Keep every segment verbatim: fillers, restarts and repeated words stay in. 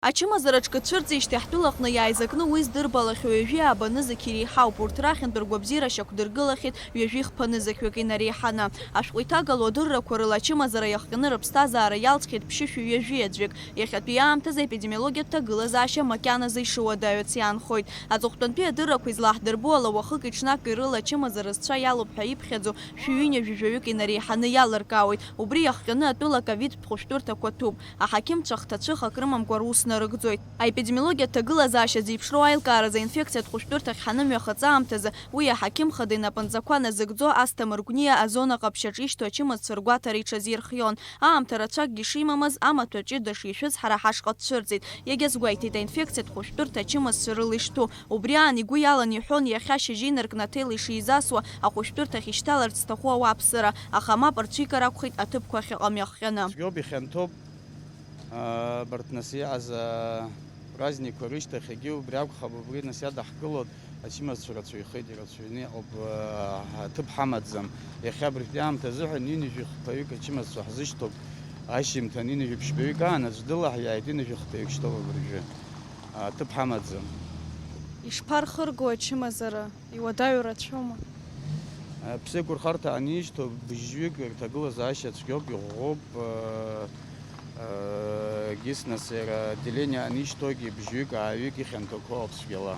Ачымазара аҿкы цәырҵижьҭеи ҳтәылаҟны иааизакны уи здырбалахьоу ҩажәи ааба нызқь иреиҳауп. Урҭ рахьынтә ргәабзиара шьақәдыргылахьеит ҩажәи хԥа нызқьҩык инареиҳаны. Ашәҟәы иҭагало адыррақәа рыла ачымазара иахҟьаны рыԥсҭазаара иалҵхьеит ԥшьышәи ҩажәи аӡәык. Иахьатәи аамҭазы аепидемиологиатә ҭагылазаашьа макьаназы ишыуадаҩыц иаанхоит. Аҵыхәтәантәи адыррақәа излаҳдырбо ала уахыки ҽнаки рыла ачымазара зцәа иалоуп ҳәа иԥхьаӡо шәи ҩынҩажәи жәаҩык инареиҳаны иалыркаауеит. Убри иахҟьаны атәыла ковидтә хәышәтәырҭақәа ҭәуп. Аҳақьымцәа хҭацәы хак рымамкәа рус нарыгӡоит. Аепидемиологиатә ҭагылазаашьа зеиԥшроу аилкааразы аинфекциатә хәышәтәырҭахь ҳанымҩахыҵ аамҭазы уи аҳақьым хада инапынҵақәа назыгӡо Асҭамыр Гәниа азонақәа аԥшьаҿ ишьҭоу ачымазцәа ргәаҭара иҽазирхион. Аамҭа рацәакгьы шимамыз, амаҭәа ҷыда шишәыз ҳара ҳашҟа дцәырҵит. Иагьазгәеиҭеит аинфекциатә хәышәтәырҭа ачымазцәа рыла ишҭәу. Убри аан игәы иалан иҳәон, иахьа шьыжьы инаркны аҭел ишизасуа, ахәышәтәырҭахь ишьҭаларц зҭаху ауааԥсыра, аха мап рцәикыр акәхеит аҭыԥқәа ахьыҟам иахҟьаны. Цәгьоуп, ихьанҭоуп. Абарҭ нас иҟаз апраздникқәа рышьҭахь егьи убри акәхап, убри нас иадаҳкылоит, ачымазцәа рацәаҩхеит, ирацәаҩны иҟоуп, аҭыԥ ҳамаӡам. Иахьа абыржәтәи аамҭа азыҳәан ҩынҩажәи хԥаҩык ачымазцәа ҳзышьҭоуп, ашьжьымҭан ҩынҩажәи ԥшьбаҩык аан аӡә дылаҳәа иааит, ҩынҩажәи хԥаҩык шьҭоуп абыржәы. Аҭыԥ ҳамаӡам. Ишԥархырго ачымазара? Иуадаҩу рацәоума? Аԥсеиқәырхарҭа анишьҭоу быжьҩык рҭагылазаашьа цәгьоуп, иӷәӷәоуп, егьыс нас иара отделение анишьҭоугьы быжьҩык ааҩык ихьанҭақәоуп цәгьала.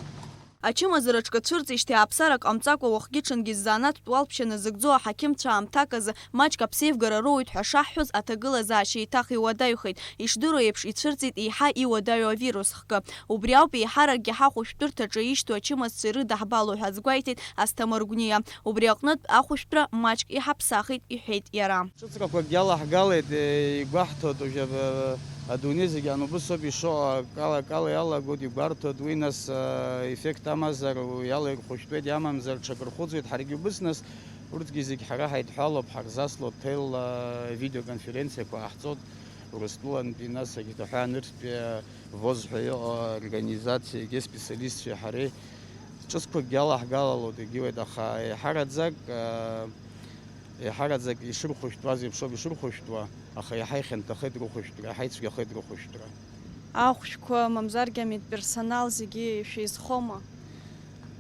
Ачымазара аҿкы цәырҵижьҭеи ааԥсарак ҟамҵакәа уахгьы-ҽынгьы ззанааҭтә уалԥшьа назыгӡо аҳақьымцәа аамҭаказы маҷк аԥсеивгара роуеит ҳәа шаҳҳәоз аҭагылазаашьа еиҭах иуадаҩхеит. Ишдыру еиԥш, ицәырҵит еиҳа иуадаҩу авирус хкы. Убри ауп еиҳаракгьы ҳахәышәтәырҭаҿы ишьҭоу ачымазцәа ирыдаҳбало ҳәа азгәеиҭеит Асҭамыр Гәниа. Убри аҟнытә ахәышәтәра маҷк иҳаԥсахит, иҳәеит иара. Ҿыцрақәакгьы алаҳгалеит, игәаҳҭоит уажәы, адунеи зегьы ан убыс ауп ишыҟоу, акала, акала иалагоит, игәарҭоит, уи нас, а, еффект амазар, уи ала ирхәышәтәуеит, иамамзар, ҽак рхәыцуеит, ҳаргьы убыс нас, урҭгьы зегь ҳара ҳаидҳәалоуп, ҳарзаслоит, ҭел, а, видеоконференциақәа ҟаҳҵоит, Урыстәылантәи, нас, егьҭ-, аҳәаа нырцәтәи, а, ВОЗ ҳәа иҟоу организациагьы специалистцәеи ҳареи ҿыцқәакгьы алаҳгалалоит, егьиуеит, аха еиҳараӡак, а, еиҳараӡак ишырхәышәтәуаз еиԥш ауп ишырхәышәтәуа, аха иаҳа ихьанҭахеит рыхәышәтәра, иаҳа ицәгьахеит рыхәышәтәра. Ахәшәқәа, мамзаргьы амедперсонал зегьы шәеизхома?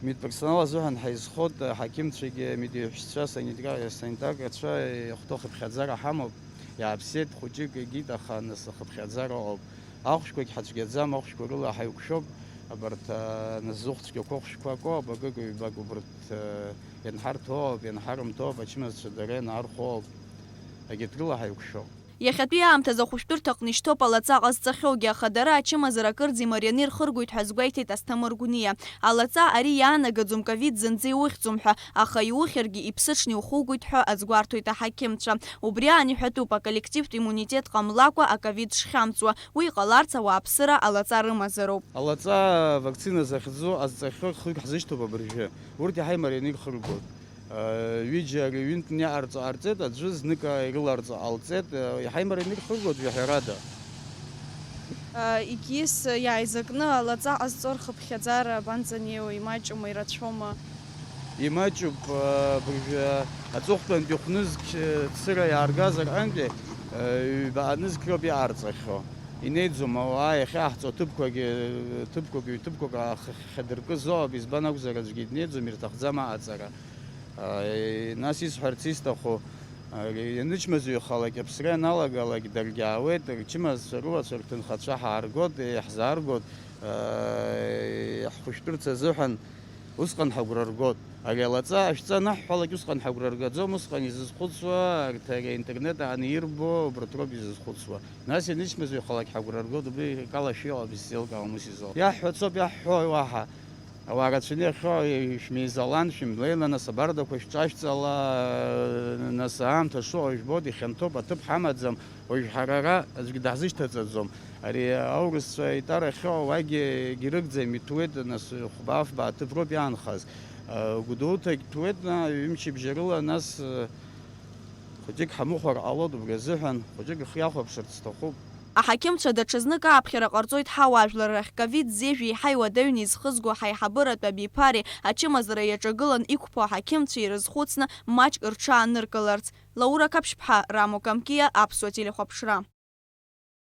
Медперсонал азыҳәан ҳаизхоит, аҳақьымцәагьы, амедиҳәшьцәа, санитра-, санитаркацәа, иахәҭоу хыԥхьаӡара ҳамоуп, иааԥсеит, хәыҷык егьит, аха нас ахыԥхьаӡара ыҟоуп. Ахәшәқәагь ҳацәгьаӡам, ахәшәқәа рыла ҳаиқәшәоуп, абарҭ, а, нас зыхә цәгьақәоу ахәшәқәа акоуп, акык ҩбак убарҭ, а, ианҳарҭоуп, ианҳарымҭоуп, ачымазцәа дара ианаархәоуп, егьырҭ рыла ҳаиқәшәоуп. Иахьатәи аамҭазы ахәышәтәырҭаҟны ишьҭоуп алаҵа ҟазҵахьоугьы, аха дара ачымазара акырӡа имарианы ирхыргоит ҳәа азгәеиҭеит Асҭамыр Гәниа. Алаҵа ари иаанагаӡом, ковид зынӡа иухьӡом ҳәа, аха иухьыргьы иԥсыҽны иухугоит ҳәа азгәарҭоит аҳақьымцәа. Убри аан иҳәатәуп, аколлективтә иммунитет ҟамлакәа аковид шхьамҵуа, уи иҟаларц ауааԥсыра алаҵа рымазароуп. Алаҵа, вакцина захьӡу азҵахьоу хҩык ҳзышьҭоуп абыржәы. Урҭ иаҳа имарианы ирхыргоит. Ҩыџьа ари ҩынтәны иҟарҵо ҟарҵеит, аӡәы знык ирыларҵо ҟалҵеит, иаҳа имарианы ирхыргоит, жәаҳәарада. Егьыс иааизакны алаҵа ҟазҵо рхыԥхьаӡара абанӡанеиуа, имаҷума, ирацәоума? Имаҷуп, абыржәы аҵыхәтәантәи хәнызқь цыра иааргаз рҟынтәи ҩбаҟа нызқь роуп иҟарҵахьоу. Инеиӡом ауаа иахьааҳҵо ҭыԥқәагьы, ҭыԥқәак, ҩ-ҭыԥқәак аахьадыркыз ыҟоуп, избан акәзар аӡәгьы днеиӡом, ирҭахӡам аҟаҵара. Нас исҳәарц исҭаху, ианычмазаҩхалак, аԥсра ианалагалак, даргьы аауеит, рчымазцәа рылацәа рҭынхацәа ҳааргоит, иаҳзааргоит, ҳхәышәтәырц азыҳәан усҟан ҳагәра ргоит. Ари алаҵа ашәҵа анаҳҳәалак усҟан ҳагәра ргаӡом, усҟан изызхәыцуа, арҭ ари аинтернет аан ирбо, убарҭ роуп изызхәыцуа. Нас ианычмазаҩхалак ҳагәра ргоит, убри акала шәиҟоуп, исзеилкаауам ус изоуп. Иаҳҳәац ауп иаҳҳәо уаҳа. Ауаа рацәаны иахьоу шәмеизалан, шәымлеила, нас абардақәа шәҿашәҵала, нас аамҭа шыҟоу жәбоит, ихьанҭоуп, аҭыԥ ҳамаӡам, уажә ҳара ара аӡәгьы даҳзышьҭаҵаӡом. Ари аурысцәа итәара ахьыҟоу уагьы егьырыгӡам, иҭәуеит, нас хәба-фба аҭыԥ роуп иаанхаз. Гәдоуҭагь ҭәуеит, ҩымчыбжьа рыла, нас хәыҷык ҳамыхәар ҟалоит, убри азыҳәан хәыҷык рхы иахәаԥшырц сҭахуп. Аҳақьымцәа даҽазнык ааԥхьара ҟарҵоит ҳауаажәлар рахь. Ковид зежә еиҳа иуадаҩны изхызго ҳаиҳабыратә абиԥареи ачымазара иаҿагылан иқәԥо аҳақьымцәеи ирызхәыцны маҷк рҽааныркыларц. Лаура Қаԥшьԥҳа, Рамо Камкиа, Аԥсуа телехәаԥшра.